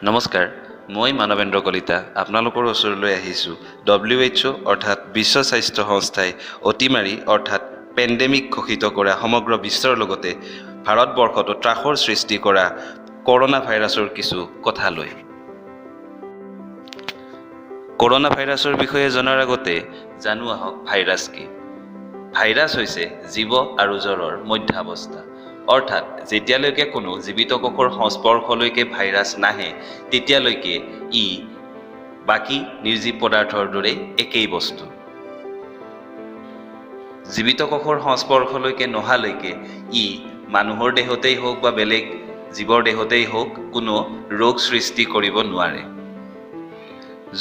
নমস্কাৰ, মই মানৱেন্দ্ৰ কলিতা আপোনালোকৰ ওচৰলৈ আহিছোঁ WHO অৰ্থাৎ বিশ্ব স্বাস্থ্য সংস্থাই অতিমাৰী অৰ্থাৎ পেণ্ডেমিক ঘোষিত কৰা, সমগ্ৰ বিশ্বৰ লগতে ভাৰতবৰ্ষতো ত্ৰাসৰ সৃষ্টি কৰা কৰোণা ভাইৰাছৰ কিছু কথা লৈ। কৰোণা ভাইৰাছৰ বিষয়ে জনাৰ আগতে জানো আহক ভাইৰাছ কি। ভাইৰাছ হৈছে জীৱ আৰু জড়ৰ মধ্যাৱস্থা। অৰ্থাৎ যেতিয়ালৈকে কোনো জীৱিত কোষৰ সংস্পৰ্শলৈকে ভাইৰাছ নাহে, তেতিয়ালৈকে ই বাকী নিৰ্জীৱ পদাৰ্থৰ দৰেই একেই বস্তু। জীৱিত কোষৰ সংস্পৰ্শলৈকে নহালৈকে ই মানুহৰ দেহতেই হওক বা বেলেগ জীৱৰ দেহতেই হওক, কোনো ৰোগ সৃষ্টি কৰিব নোৱাৰে।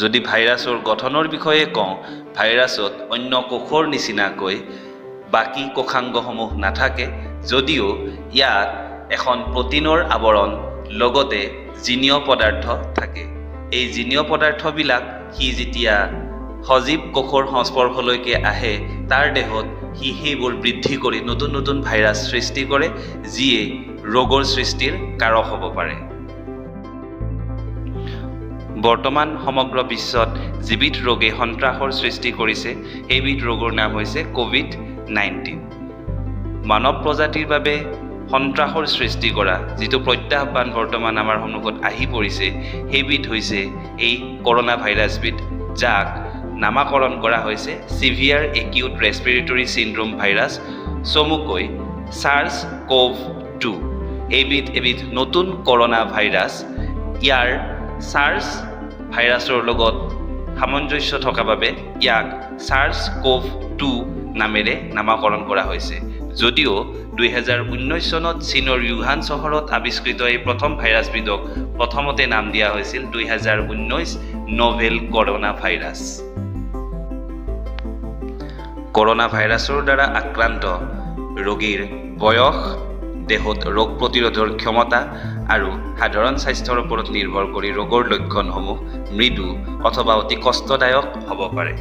যদি ভাইৰাছৰ গঠনৰ বিষয়ে কওঁ, ভাইৰাছত অন্য কোষৰ নিচিনাকৈ বাকী কোষাংগসমূহ নাথাকে যদিও ইয়াত এখন প্ৰটিনৰ আৱৰণ, লগতে জিনীয় পদাৰ্থ থাকে। এই জিনীয় পদাৰ্থবিলাক সি যেতিয়া সজীৱ কোষৰ সংস্পৰ্শলৈকে আহে, তাৰ দেহত সি সেইবোৰ বৃদ্ধি কৰি নতুন নতুন ভাইৰাছ সৃষ্টি কৰে, যিয়ে ৰোগৰ সৃষ্টিৰ কাৰক হ'ব পাৰে। বৰ্তমান সমগ্ৰ বিশ্বত যিবিধ ৰোগে সন্ত্ৰাসৰ সৃষ্টি কৰিছে, সেইবিধ ৰোগৰ নাম হৈছে ক'ভিড-19। মানৱ প্ৰজাতিৰ বাবে সন্ত্ৰাসৰ সৃষ্টি কৰা যিটো প্ৰত্যাহ্বান বৰ্তমান আমাৰ সন্মুখত আহি পৰিছে, সেইবিধ হৈছে এই কৰোণা ভাইৰাছবিধ, যাক নামাকৰণ কৰা হৈছে Severe Acute Respiratory Syndrome Virus, চমুকৈ ছাৰ্ছ কোভ 2। এইবিধ এবিধ নতুন কৰোণা ভাইৰাছ। ইয়াৰ ছাৰ্ছ ভাইৰাছৰ লগত সামঞ্জস্য থকা বাবে ইয়াক ছাৰ্ছ কোভ 2 নামেৰে নামাকৰণ কৰা হৈছে। যদিও 2019 চনত চীনৰ য়ুহান চহৰত আৱিষ্কৃত এই প্ৰথম ভাইৰাছবিধক প্ৰথমতে নাম দিয়া হৈছিল 2019 নভেল কৰোণা ভাইৰাছ। কৰোণা ভাইৰাছৰ দ্বাৰা আক্ৰান্ত ৰোগীৰ বয়স, দেহত ৰোগ প্ৰতিৰোধৰ ক্ষমতা আৰু সাধাৰণ স্বাস্থ্যৰ ওপৰত নিৰ্ভৰ কৰি ৰোগৰ লক্ষণসমূহ মৃদু অথবা অতি কষ্টদায়ক হ'ব পাৰে।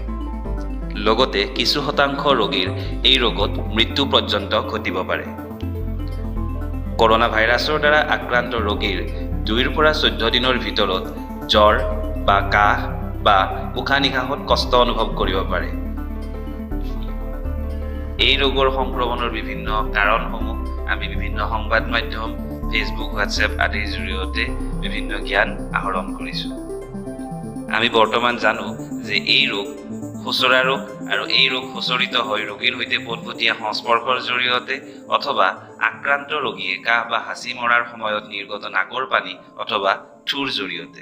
লগতে কিছু শতাংশ ৰোগীৰ এই ৰোগত মৃত্যু পৰ্যন্ত ঘটিব পাৰে। কৰোণা ভাইৰাছৰ দ্বাৰা আক্ৰান্ত ৰোগীৰ 2ৰ পৰা 14 দিনৰ ভিতৰত জ্বৰ বা কাহ বা উশাহ নিশাহত কষ্ট অনুভৱ কৰিব পাৰে। এই ৰোগৰ সংক্ৰমণৰ বিভিন্ন কাৰণসমূহ আমি বিভিন্ন সংবাদ মাধ্যম, ফেচবুক, হোৱাটছএপ আদিৰ জৰিয়তে বিভিন্ন জ্ঞান আহৰণ কৰিছোঁ। আমি বৰ্তমান জানো যে এই ৰোগ সোঁচৰা ৰোগ আৰু এই ৰোগ সোঁচৰিত হয় ৰোগীৰ সৈতে পোনপটীয়া সংস্পৰ্শৰ জৰিয়তে অথবা আক্ৰান্ত ৰোগীয়ে কাহ বা হাঁচি মৰাৰ সময়ত নিৰ্গত নাকৰ পানী অথবা থুৰ জৰিয়তে।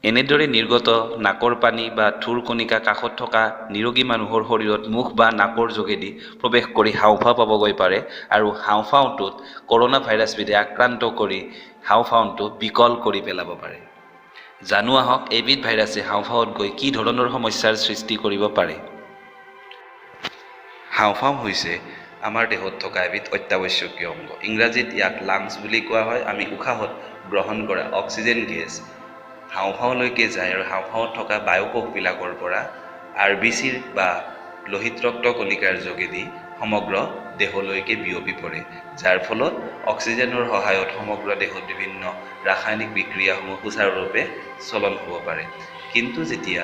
এনেদৰে নিৰ্গত নাকৰ পানী বা থুৰ কণিকা কাষত থকা নিৰোগী মানুহৰ শৰীৰত মুখ বা নাকৰ যোগেদি প্ৰৱেশ কৰি হাওঁফাওঁ পাবগৈ পাৰে আৰু হাওঁফাওঁটোত কৰোণা ভাইৰাছবিধে আক্ৰান্ত কৰি হাওঁফাওঁটো বিকল কৰি পেলাব পাৰে। জানো আহক এইবিধ ভাইৰাছে হাওঁফাওঁত গৈ কি ধৰণৰ সমস্যাৰ সৃষ্টি কৰিব পাৰে। হাওঁফাওঁ হৈছে আমাৰ দেহত থকা এবিধ অত্যাৱশ্যকীয় অংগ। ইংৰাজীত ইয়াক লাংছ বুলি কোৱা হয়। আমি উশাহত গ্ৰহণ কৰা অক্সিজেন গেছ হাওঁফাওঁলৈকে যায় আৰু হাওঁফাওঁত থকা বায়ুকোষবিলাকৰ পৰা আৰবিচিৰ বা লোহিত ৰক্ত কণিকাৰ যোগেদি সমগ্ৰ দেহলৈকে বিয়পি পৰে, যাৰ ফলত অক্সিজেনৰ সহায়ত সমগ্ৰ দেহত বিভিন্ন ৰাসায়নিক বিক্ৰিয়াসমূহ সুচাৰুৰূপে চলন হ'ব পাৰে। কিন্তু যেতিয়া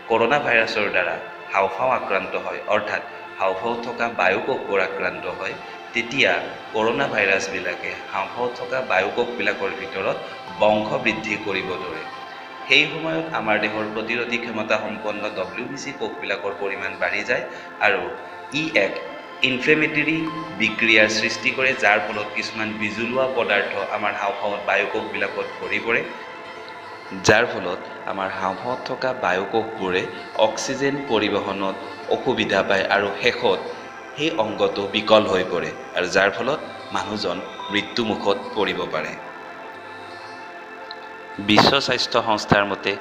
কৰোণা ভাইৰাছৰ দ্বাৰা হাওঁফাওঁ আক্ৰান্ত হয়, অৰ্থাৎ হাওঁফাওঁত থকা বায়ুকোষবোৰ আক্ৰান্ত হয়, তেতিয়া কৰোণা ভাইৰাছবিলাকে হাওঁফাওঁত থকা বায়ুকোষবিলাকৰ ভিতৰত বংশ বৃদ্ধি কৰিব ধৰে। সেই সময়ত আমাৰ দেহৰ প্ৰতিৰোধী ক্ষমতা সম্পন্ন ডব্লিউবিচি কোষবিলাকৰ পৰিমাণ বাঢ়ি যায় আৰু ই এক ইনফ্লেমেটৰী বিক্ৰিয়াৰ সৃষ্টি কৰে, যাৰ ফলত কিছুমান বিজলুৱা পদাৰ্থ আমাৰ হাওঁফাওঁত বায়ুকোষবিলাকত ভৰি পৰে, যাৰ ফলত আমাৰ হাওঁফাওঁত থকা বায়ুকোষবোৰে অক্সিজেন পৰিবহণত অসুবিধা পায় আৰু শেষত সেই অংগটো বিকল হৈ পৰে আৰু যাৰ ফলত মানুহজন মৃত্যুমুখত পৰিব পাৰে। বিশ্ব স্বাস্থ্য সংস্থাৰ মতে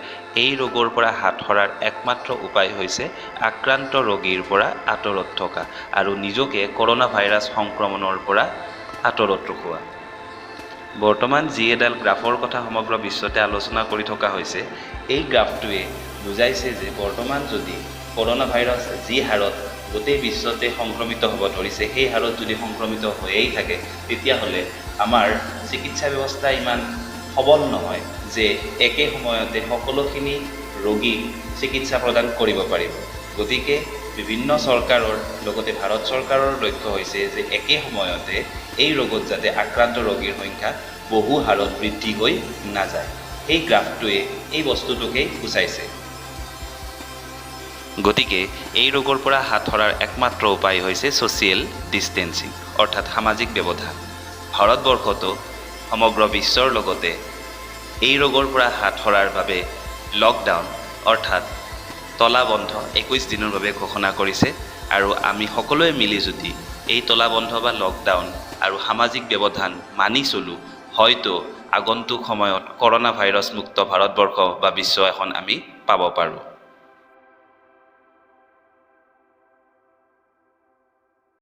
এই ৰোগৰ পৰা হাত সৰাৰ একমাত্ৰ উপায় হৈছে আক্ৰান্ত ৰোগীৰ পৰা আঁতৰত থকা আৰু নিজকে কৰোণা ভাইৰাছ সংক্ৰমণৰ পৰা আঁতৰত ৰখোৱা। বৰ্তমান যি এডাল গ্ৰাফৰ কথা সমগ্ৰ বিশ্বতে আলোচনা কৰি থকা হৈছে, এই গ্ৰাফটোৱে বুজাইছে যে বৰ্তমান যদি কৰোণা ভাইৰাছ যি হাৰত গোটেই বিশ্বতে সংক্ৰমিত হ'ব ধৰিছে, সেই হাৰত যদি সংক্ৰমিত হৈয়েই থাকে, তেতিয়াহ'লে আমাৰ চিকিৎসা ব্যৱস্থা ইমান সবল নহয় যে একে সময়তে সকলোখিনি ৰোগীক চিকিৎসা প্ৰদান কৰিব পাৰিব। গতিকে বিভিন্ন চৰকাৰৰ লগতে ভাৰত চৰকাৰৰ লক্ষ্য হৈছে যে একে সময়তে এই ৰোগত যাতে আক্ৰান্ত ৰোগীৰ সংখ্যা বহু হাৰত বৃদ্ধি হৈ নাযায়। সেই গ্ৰাফটোৱে এই বস্তুটোকেই সূচাইছে। গতিকে এই ৰোগৰ পৰা হাত সৰাৰ একমাত্ৰ উপায় হৈছে ছ'চিয়েল ডিষ্টেঞ্চিং, অৰ্থাৎ সামাজিক ব্যৱধান। ভাৰতবৰ্ষতো সমগ্ৰ বিশ্বৰ লগতে এই ৰোগৰ পৰা হাত সৰাৰ বাবে লকডাউন, অৰ্থাৎ তলাবন্ধ 21 দিনৰ বাবে ঘোষণা কৰিছে আৰু আমি সকলোৱে মিলি যদি এই তলাবন্ধ বা লকডাউন আৰু সামাজিক ব্যৱধান মানি চলোঁ, হয়তো আগন্তুক সময়ত কৰোণা ভাইৰাছ মুক্ত ভাৰতবৰ্ষ বা বিশ্ব এখন আমি পাব পাৰোঁ।